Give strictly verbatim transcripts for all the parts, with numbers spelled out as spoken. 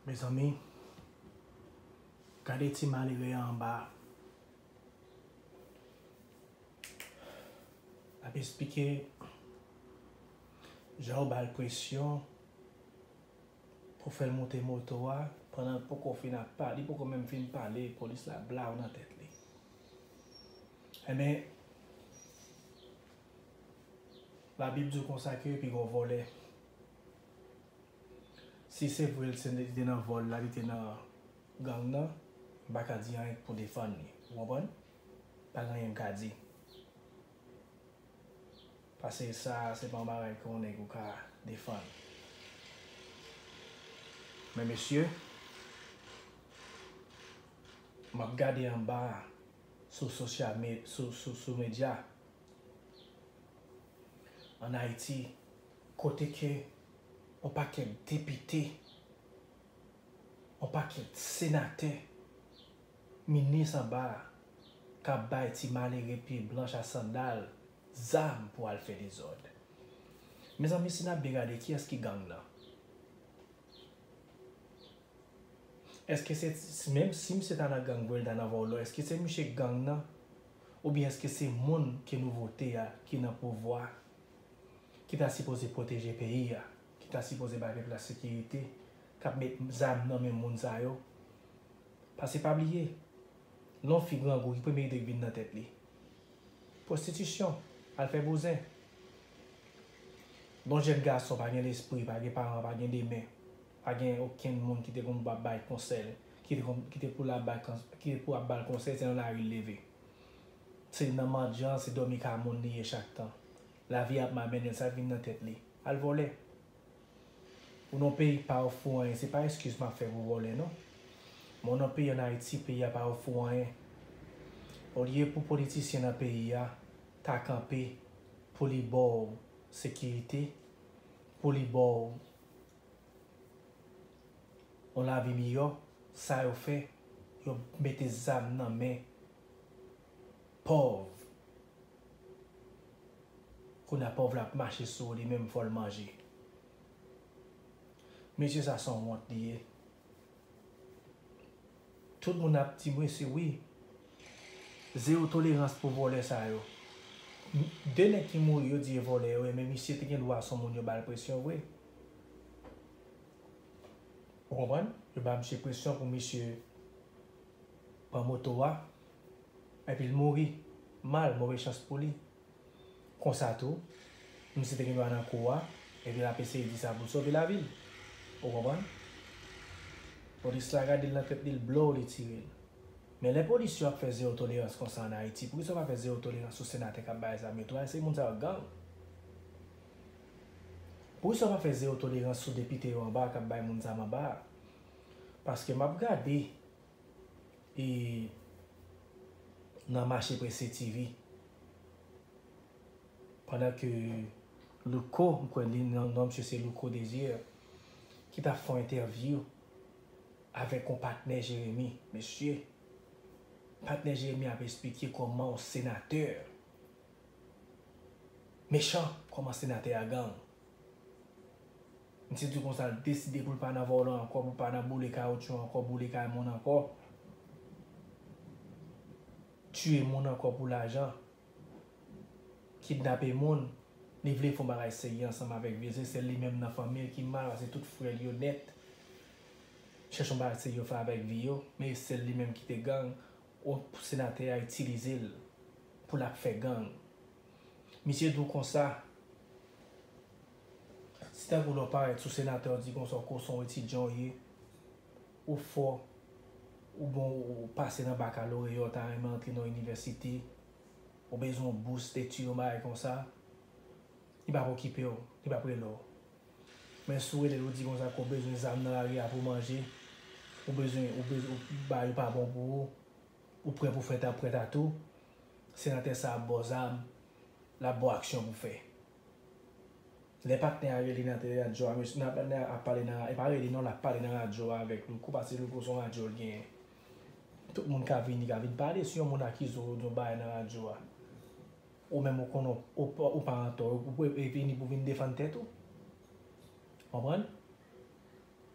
Mezanmi, gade ti malere a anba a. L ap esplike jan yo ba l presyon pou fè l monte moto a, pandan l poko fin ap pale, li poko menm fin pale, polis la blaw nan tèt li. Enben, Labib di w konsa ke pi gwo vòlè. Si se vre l se li te nan vòl la, li te nan gang nan, m pa ka di anyen pou defann li. Ou konprann? Pa gen anyen m ka di. Paske sa, se pa yon bagay ke yon nèg ou ka defann. Men mesye, m ap gade anba a sou sosyal me-, sou, sou, sou medya ann Ayiti, kote ke yon pakèt depite, yon pakèt senatè, minis anba a, k ap bay ti malere pye blanch a sandal zam pou al fè dezòd. Mezanmi, si n ap byen gade, kiyès ki gang nan? Èske se, menm si misye ta nan gang vre, l ta nan vòlò, èske se misye gang nan? Oubyen èske se moun ke nou vote a ki nan pouvwa, ki ta sipoze pwoteje peyi a, ki ta sipoze bay pèp la sekirite, k ap met zam nan men moun sa yo? Paske pa bliye, lè yon fi grangou, ki premye ide k vin nan tèt li? Pwostitisyon, al fè bouzen. Yon jèn gason pa gen lespri, pa gen paran, pa gen de men, pa gen okenn moun ki te konn ap bay konsèy, ki te konn, ki te pou l ap bay kons-, ki te pou ap ba l konsèy, se nan lari l leve. Se nan mandyan, se dòmi kay moun li ye chak tan. Lavi ap malmennen l, sa vin nan tèt li. Al vòlè. Ou nan peyi k pa ofri w anyen, se pa eskiz m ap fè pou vòlè non. Men w nan peyi ann Ayiti, peyi a pa ofri w anyen. Olye pou politisyen nan peyi a ta kanpe pou li ba w sekirite, pou li ba w yon lavi miyò, sa yo fè, yo mete zam nan men pòv. Kounye a pòv la ap mache sou li menm, fò l manje. Mesye, sa se yon wont li ye. Tout moun ap di mwen se wi. Zewo tolerans pou vòlè sa yo. De nèg ki mouri yo di e vòlè yo ye, men misye te gen dwa se yon moun yo ba l presyon vre. Ou konprann? Yo ba misye presyon pou misye pran moto a, epi l mouri mal, move chans pou li. Konsa tou, misye te gen dwa nan kou a, epi l ap eseye di sa pou l sove lavi l. Ou konprann? Polis la gade l nan tèt li, l blow, li tire l. Men lè polis yo ap fè zewo tolerans konsa ann Ayiti, poukisa yo pa fè zewo tolerans sou senatè k ap bay zam yo tou? Se moun sa yo gang. Poukisa yo pa fè zewo tolerans sou depite yo anba a k ap bay moun zam anba a? Paske m ap gade e nan Mache Prese T V, pandan ke Louko, m kwè li, non, non misye se Louko Désir, ki t ap fè yon entèvyou avèk yon patnè Jeremi. Mesye, patnè Jeremi ap esplike kòman yon senatè mechan, kòman senatè a gang. Misye di konsa, l deside pou l pa nan vòlò ankò, pou l pa nan boule kawotchou ankò, boule kay moun ankò, tiye moun ankò pou lajan, kidnape moun. Li vle fè yon bagay serye ansanm avèk vye. Se sèl li menm nan fanmi l ki mal, paske tout frè l yo nèt. Chèche yon bagay serye yo fè avèk vi yo, men e sèl li menm ki te gang. Yon senatè a itilize l pou l ap fè gang. Misye di w konsa, si tankou lè w parèt sou senatè, w di konsa w koson, w etidyan w ye, ou fò, ou bon, ou pase nan bakaloreya, w ta renmen antre nan inivèsite, ou bezwen yon bous etid, yon bagay konsa, li p ap okipe w, li p ap rele w. Men si w rele l, ou di konsa ke w bezwen zam nan lari a pou manje, ou bezwen, ou bezwen, ou, bagay yo pa bon pou ou, ou prè pou fè ta, prè ta tou, senatè sa ap ba w zam, l ap ba w aksyon pou fè. Lè patnè a rele nan tele radyo a, mesye, nan, nan, ap pale nan, e pa rele non, l ap pale nan radyo a avèk Louko, paske Louko se yon radyo l genyen. Tout moun ka vini, ka vin pale. Si yon moun akize w de yon bagay nan radyo a, ou menm ou konnen w, ou pa antò, ou, ou vini pou vin defann tèt ou. Konprann?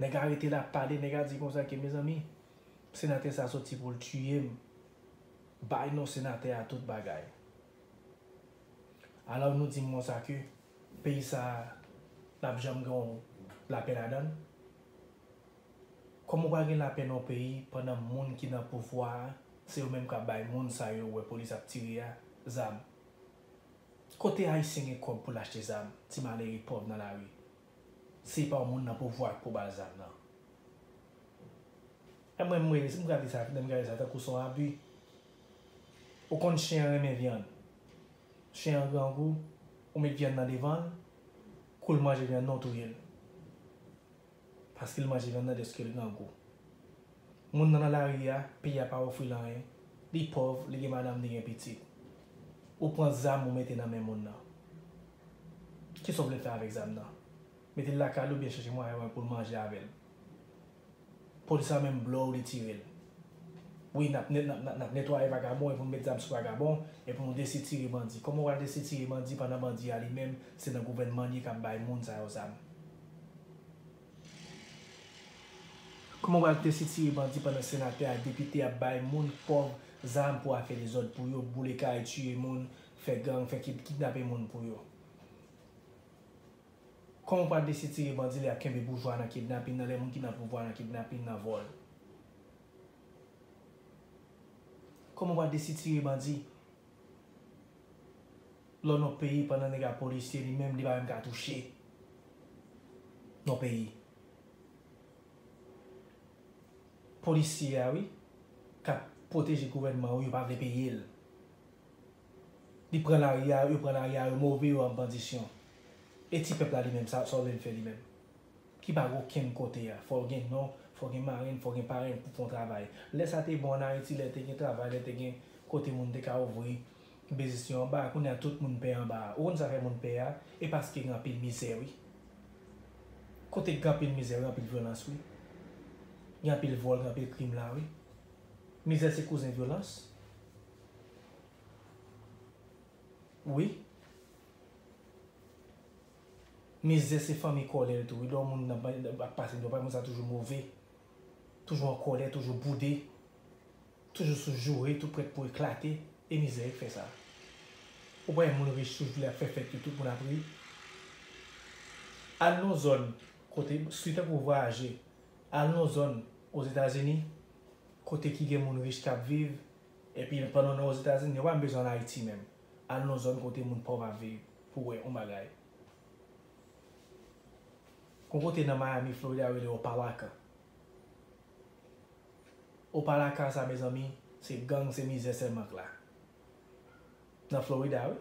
Nèg a rete la pale, nèg a di konsa ke, mezanmi, senatè sa soti pou l tiye m. Bay non senatè a tout bagay. Alò nou di m konsa ke peyi sa a, l ap janm gen yon lapè ladan l? Kòman w pral gen lapè nan yon peyi pandan moun ki nan pouvwa a, se yo menm k ap bay moun sa yo ou wè polis ap tire a, zam? Kote Ayisyen gen kòb pou l achte zam, ti malere pòv nan lari? Se pa yon moun nan pouvwa a k pou ba l zam nan. E mwen, m rele, si m gade sa, lè m gade sa, tankou se yon abi. Ou konn chen an renmen vyann. Chen an grangou, ou met vyann nan devan l, kou l manje vyann nan, ou touye l. Paske l manje vyann nan dèske l grangou. Moun nan nan lari a, peyi a pa ofri l anyen. Li pòv, li gen madanm, li gen pitit. Ou pran zam, ou mete nan men moun nan. Kisa w vle fè avèk zam nan? Mete l lakay li oubyen chèche mwayen pou l manje avè l? Polis la menm blow, li tire l. Wi, n ap net-, n ap, n ap, n ap netwaye vagabon epi nou met zam sou vagabon epi nou desitire bandi. Kòman w al desitire bandi pandan bandi a li menm se nan gouvènman li k ap bay moun sa yo zam? Kòman w al desitire bandi pandan senatè ak depite ap bay moun pòv zam pou afè dezòd pou yo, boule kay, tiye moun, fè gang, fè kid-, kidnape moun pou yo? Kòman w pral desitire bandi lè y ap kenbe boujwa nan kidnapin nan, lè moun ki nan pouvwa nan kidnapin, nan vòl? Kòman w pral desitire bandi lè w nan peyi pandan nèg la polisye li menm li pa menm ka touche nan peyi? Polisye a wi, k ap pwoteje gouvènman wi, yo pa vle peye l. Li pran lari a, yo pran lari a, yo move yo an bandisyon. E ti pèp la li menm, sa, sa w vle l fè li menm? Ki pa gen okenn kote a. Fò w gen non, fò w gen marenn, fò w gen parenn pou fè yon travay. Lè sa te bon ann Ayiti, lè te gen travay, lè te gen kote moun te ka ouvri biznis yo anba a, kounye a tout moun pè anba a. Ou konn sa fè moun pè a? E paske gen anpil mizè wi. Kote gen anpil mizè, gen anpil vyolans wi. Gen anpil vòl, gen anpil krim la wi. Mizè se kouzen vyolans. Wi. Mizè se fanmi kòlè l tou wi. Lè yon moun nan, ap pase, lè yon moun sa toujou move. Toujou an kòlè, toujou boude. Toujou sou joure, tou prèt pou eklate. E mizè ki fè sa. Ou pa wè moun rich toujou lè y ap fè fèt yo, tout moun ap ri. Al nan yon zòn kote, si w tankou vwayaje, al nan yon zòn Ozetazini, kote ki gen moun rich k ap viv, epi pandan w nan Ozetazini, ou pa menm bezwen al Ayiti menm. Al nan yon zòn kote moun pòv ap viv, pou w wè yon bagay. Gon kote nan Miami, Florida, yo rele Opa-locka. Opa-locka sa, mezanmi, se gang, se mizè sèlman k la. Nan Florida, wi.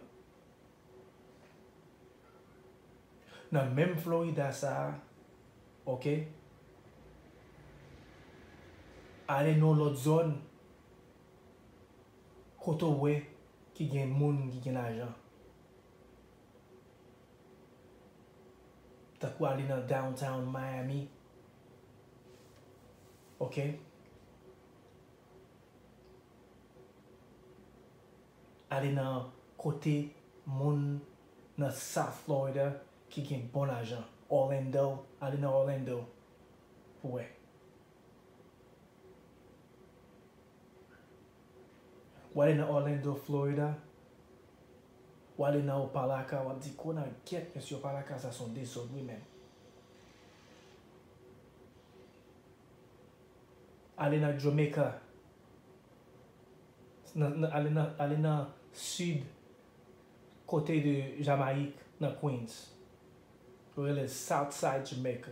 Nan menm Florida sa a, oke? Ale nan yon lòt zòn, kote w wè ki gen moun ki gen lajan. Tankou ale nan downtown Miami. Oke? Ale nan kote moun nan South Florida ki gen bon lajan. Orlando, ale nan Orlando pou wè. W ale nan Orlando, Florida, w ale nan Opa-locka, w ap di, "Konagyèt, mesye, Opa-locka sa se yon dezòd, wi, menm." Ale nan Jamaica, nan, nan, ale nan, ale nan sid kote de Jamayik, nan Queens. Yo rele Southside Jamaica.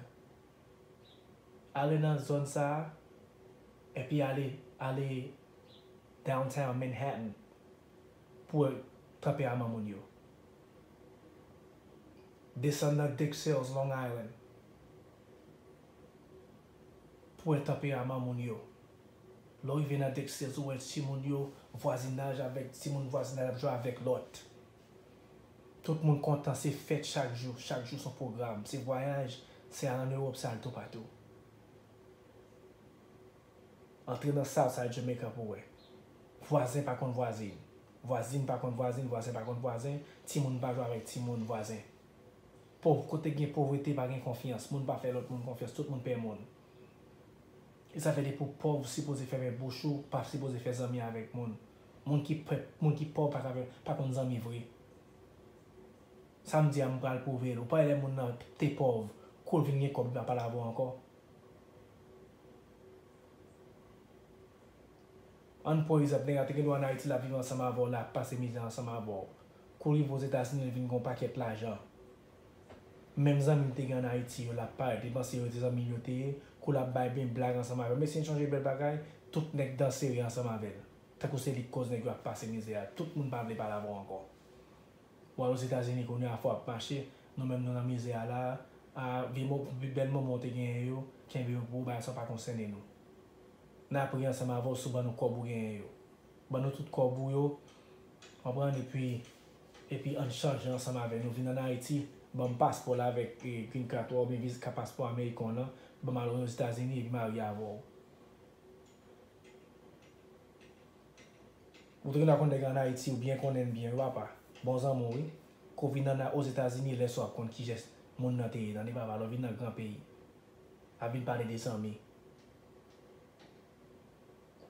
Ale nan zòn sa a, epi ale, ale downtown Manhattan pou wè tanperaman moun yo. Desann nan Dexels, Long Island, pou wè tanperaman moun yo. Lè w rive nan Dexels, ou wè timoun yo, vwazinaj avèk, timoun vwazinaj ap jwe avèk lòt. Tout moun kontan, se fèt chak jou, chak jou se yon pwogram, se vwayaj, se al ann Ewòp, se al toupatou. Antre nan Southside Jamaica pou wè. Vwazen pa konn vwazin. Vwazin pa konn vwazin, vwazen pa konn vwazen, timoun pa jwe avèk timoun vwazen. Pòv, kote gen povrete, pa gen konfyans. Moun pa fè lòt moun konfyans, tout moun pè moun. E sa fè depi w pòv, w sipoze fèmen bouch ou, pa sipoze fè zanmi avèk moun. Moun ki pè, moun ki pòv pa ka fè, pa konn zanmi vre. Sa m di a, m pral pwouve l. Ou pa wè lè moun nan te pòv, kou l vin gen kòb, li pa pale avè w ankò. Ann pran egzanp, nèg la te gen dwa ann Ayiti, l ap viv ansanm avè w, l ap pase mizè ansanm avè w. Kou l rive Ozetazini, l vin gen yon pakèt lajan. Menm zanmi l te gen ann Ayiti yo, l ap parèt, li panse yo te zanmi l yo te ye. Kou l ap bay byen blag ansanm avè l. Mesye, n chonje bèl bagay, tout nèg dansere ansanm avè l. Tankou se li k koz nèg yo ap pase mizè a. Tout moun pa vle pale avè w ankò. W al Ozetazini kounye a, fò w ap mache. Nou menm nou nan mizè a la. A, vye mo-, bèl moman w te genyen yo, kenbe yo pou ou, bagay sa pa konsène nou. N ap ri ansanm avè w si w ban nou kòb ou genyen yo. Ban nou tout kòb ou yo, w konprann, epi, epi ann chanje ansanm avè nou. Vin ann Ayiti, ban m paspò la avèk, e, green card ou a, oubyen viza, paspò ameriken w lan, ban m al Ozetazini, epi m al marye avè w. Ou te gentan konn nèg la ann Ayiti, ou byen konnen l byen, wi papa. Bon zanmi w, wi. Kou vin ann Ozetazini, lè sa w ap konn ki jès moun nan te ye, tande papa, lè w vin nan gran peyi. Ap vin pale de zanmi.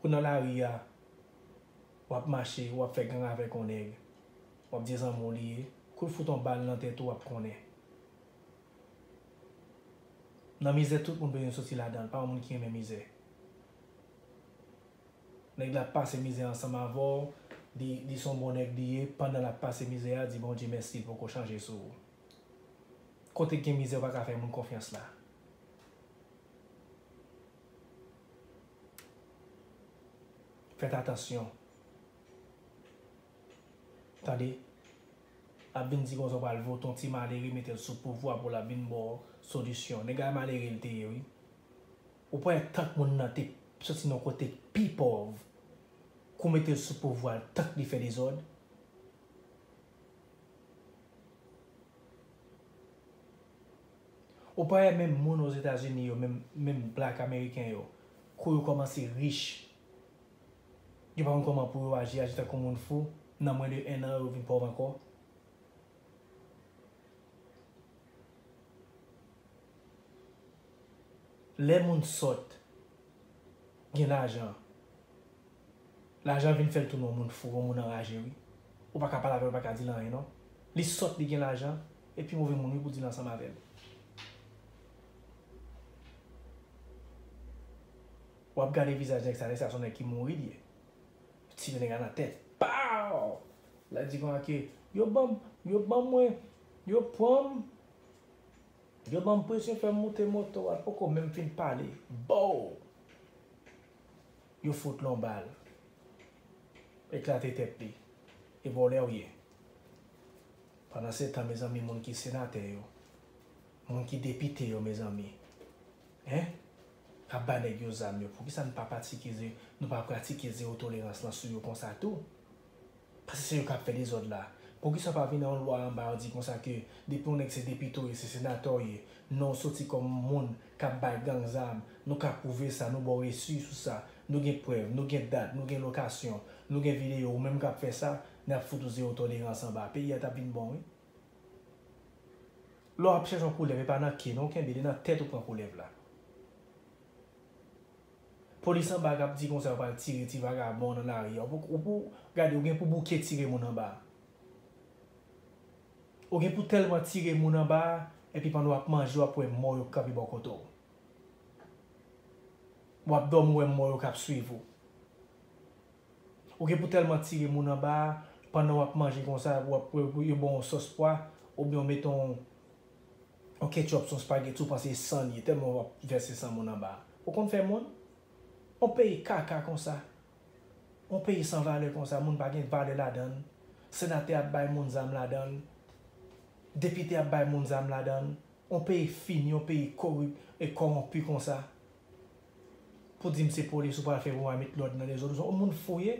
Ou nan lari a, w ap mache, w ap fè gang avèk yon nèg. W ap di zanmi w li ye. Kou l fout yon bal nan tèt ou, w ap konnen. Nan mizè, tout moun bezwen soti ladan l. Pa yon moun ki renmen mizè. Nèg la ap pase mizè ansanm avè w, li, li se yon bon nèg li ye, pandan l ap pase mizè a, di Bondye mèsi, l poko chanje sou ou. Kote k gen mizè, ou pa ka fè moun konfyans la. Fèt atansyon. Tande? Ap vin di konsa w pral vote yon ti malere, mete l sou pouvwa pou l ap vin ba w solisyon. Nèg la malere l te ye, wi. Ou pa wè tank moun nan te soti nan kote k pi pòv, kou mete l sou pouvwa l tank li fè dezòd? Ou pa wè menm moun Ozetazini yo, menm, menm black ameriken yo, kou yo kòmanse rich, yo pa konn kòman pou yo aji, aji tankou moun fou, nan mwen de en an, yo vin pòv ankò. Lè moun sòt, gen lajan. Lajan vin fè l tounen yon moun fou, yon moun anraje, wi. Ou pa ka pale avè l, ou pa ka di l anyen, non. Li sòt, li gen lajan, epi move moun, wi, pou di l ansanm avè l. W ap gade vizaj nèg sa, nèg sa se yon nèg ki mouri, li ye. Tire nèg la nan tèt. Pow! L ap di konsa ke, yo ban m, yo ban mwen, yo pran m, yo ban m presyon, fè m moute moto a, l poko menm fin pale. Bow! Yo fout l yon bal. Eklate tèt li. E vòlè w ye. Pandan se tan, mezanmi, moun ki senatè yo, moun ki depite yo, mezanmi, en, k ap ba nèg yo zam yo, poukisa nou pa pratike ze-, nou pa pratike zewo tolerans lan sou yo konsa tou? Paske se yo k ap fè dezòd la. Poukisa pa vin yon lwa anba yo di konsa ke depi yon nèg se depite w ye, se senatè w ye, non w soti kòm moun k ap bay gang zam, nou ka pwouve sa, nou ba w resi sou sa, nou gen prèv, nou gen dat, nou gen lokasyon, nou gen videyo, ou menm k ap fè sa, n ap fout ou zewo tolerans anba. Peyi a t ap vin bon, wi. Lè w ap chèche yon koulèv, e pa nan ke non w kenbe, li nan tèt ou pran koulèv la. Polis anba k ap di konsa yo pral tire ti vagabon nan lari a. Ou pou, ou pou gade, ou gen pou bouke tire moun anba. Ou gen pou tèlman tire moun anba, epi pandan w ap manje, w ap wè mò yo kanpe bò kote w. W ap dòmi, w wè mò yo k ap swiv ou. Ou gen pou tèlman tire moun anba, pandan w ap manje konsa, w ap, yo ba w yon sòs pwa, oubyen w mete yon, yon ketchup sou yon spaghetti, ou panse e san l ye, tèlman w ap vèse san moun anba. Ou konn fè moun? Yon peyi kaka konsa. Yon peyi san valè konsa, moun pa gen valè ladan l. Senatè ap bay moun zam ladan l. Depite ap bay moun zam ladan l. Yon peyi fini, yon peyi korip e kòwonpi konsa. Pou di m se polis ou pral fè pou w met lòd nan dezòd. Ou se yon moun fou ye.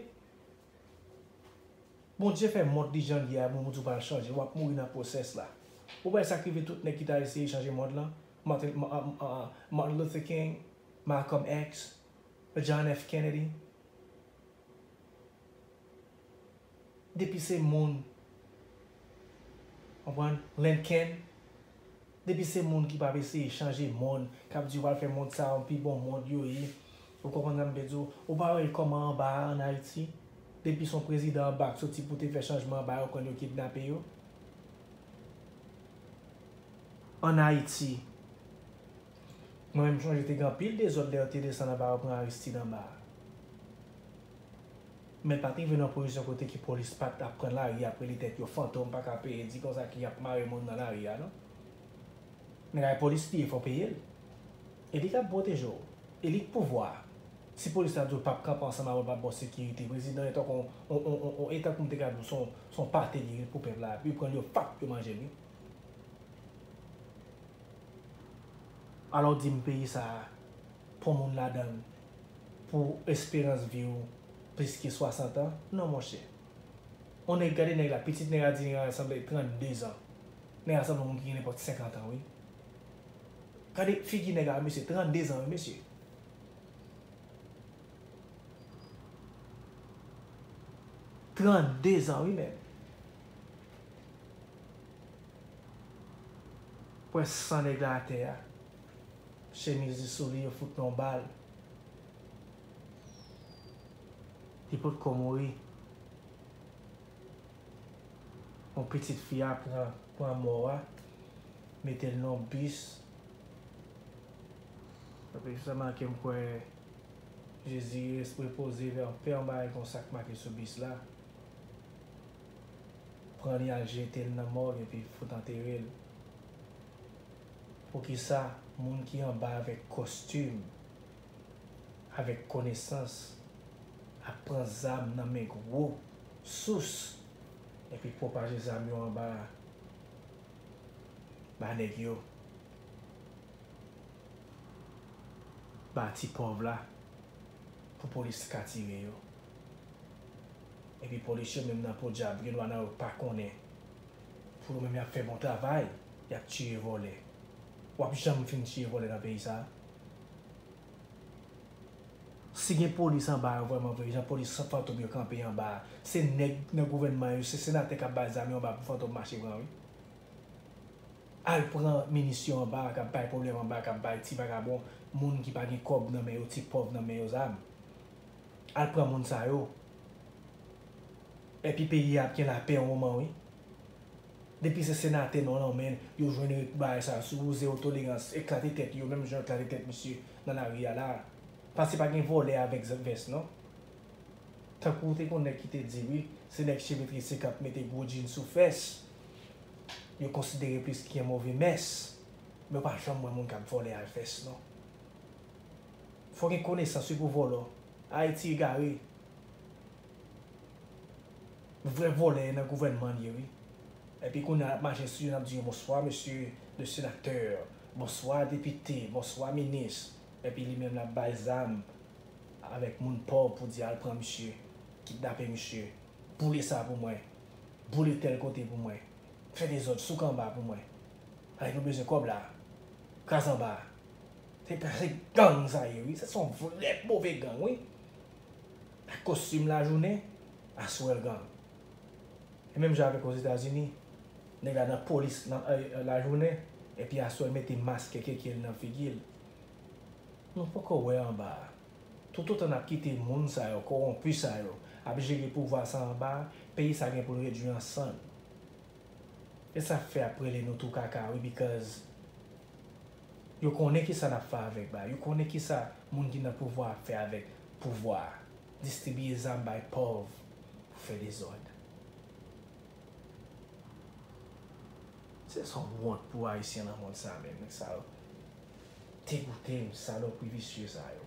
Bondye fè mond li jan l ye a, bon, Bondye w pral chanje. W ap mouri nan pwosès la. Ou wè sa k rive tout nèg ki ta eseye chanje mond lan? Martin, Ma- a- a- Martin Luther King, Malcolm X, John F. Kennedy. Depi se moun, konprann, Lincoln, Depi se moun ki p ap eseye chanje mond, k ap di yo pral fè mond sa a yon pi bon mond yo ye. Ou konprann sa m vle di w? Ou pa wè kòman anba a ann Ayiti? Depi se yon prezidan anba k soti pou te fè chanjman anba a, yo konn yo kidnape yo. Ann Ayiti, mwen menm m sonje te gen anpil dezòd lè yo te desann anba a, yo pran Aristide anba a. Men l pa t rive nan pozisyon kote ke polis pa t ap pran lari, ap rele tèt yo fantom, pa ka peye, di konsa ke y ap mare moun nan lari a, non. Nèg la, polis li ye, fò w peye l. E li k ap pwoteje w. E li k pouvwa a. Si polis la di w l p ap kanpe ansanm avè w, l p ap ba w sekirite, prezidan e tankou on, on, on, on, e tankou m te ka di w, se on, se on pate li ye pou pèp la, epi yo pran l, yo fap, yo manje l, wi. Alò w di m peyi sa a, pran moun ladan l pou esperans vi w plis ke swasant an? Non, monchè. On nèg, gade nèg la, pitit nèg la di nèg la sanble trannde zan. Nèg la sanble yon moun ki gen nenpòt senkant an, wi. Gade figi nèg la, mesye, trannde zan, wi, mesye. Trannde zan, wi, menm. Pwès san nèg la atè a. Chemiz li sou li, yo fout yon bal. Li potko mouri. Yon pitit fi a pran, pran mò a, mete l nan yon bis. Epi sa make m kwè Jezi res-, repoze vè anpè yon bagay konsa k make sou bis la. Pran li al jete l nan mòg epi fout antere l. Poukisa moun ki anba avèk kostim, avèk konesans, ap pran zam nan men gwo sous epi pwopaje zam yo anba a ba nèg yo, ba ti pòv la, pou polis ka tire yo? Epi polis yo menm nan podyab, gen dwa nan yo pa konnen. Pou yo menm y ap fè bon travay, y ap tiye vòlè. W ap janm fin tiye vòlè nan peyi sa a? Si gen polis anba yo vrèman vre, jan polis fantom yo kanpe anba a, se nèg nan gouvènman yo, se senatè k ap bay zam yo anba pou fantom mache pran, wi. Al pran minis yo anba a, k ap bay pwoblèm anba a, k ap bay ti vagabon, moun ki pa gen kòb nan men yo, ti pòv nan men yo zam. Al pran moun sa yo. Epi peyi a ap gen lapè yon moman, wi. Depi se senatè non nan men l, yo jwenn ret bagay sa, sou zewo tolerans, eklate tèt yo, menm jan yo eklate tèt misye nan lari a la. Paske pa gen vòlè avèk vès, non. Tankou w te konn nèg ki te di, wi, se nèg cheve trese k ap mete gwo djin sou fès, yo konsidere plis ki gen move mès. Men w pa janm wè moun k ap vòlè al fès, non. Fò gen konesans, wi, pou vòlò. Ayiti egare. Vrè vòlè nan gouvènman l ye, wi. Epi kounye a, n ap mache sou yo, n ap di yo, bonswa, mesye le senatè, bonswa, depite, bonswa, minis. Epi li menm, l ap bay zam avèk moun pòv pou di al pran misye, kidnape misye, boule sa pou mwen, boule tèl kote pou mwen, fè dezòd sou kanba pou mwen. Paske nou bezwen kòb la, kraz anba. Se, se gang sa ye, wi. Se, se yon vrè move gang, wi. Ak kostim lajounen, aswè l gang. E menm jan avèk Ozetazini, nèg la nan polis nan, eh, lajounen, epi aswè l mete mask keke l nan figi l. Nou poko wè anba a. Toutotan n ap kite moun sa yo, kowonpi sa yo, ap jere pouvwa sa anba a, peyi sa gen pou l redui an sann. E sa fè y ap rele nou tou kaka, wi, because yo konnen kisa n ap fè avèk bagay. Yo konnen kisa moun ki nan pouvwa ap fè avèk pouvwa a. Distribiye zam bay pòv pou fè dezòd. Se, se yon wont pou Ayisyen nan mond sa menm, nèg sa yo. Degoute m, salopri visye sa yo.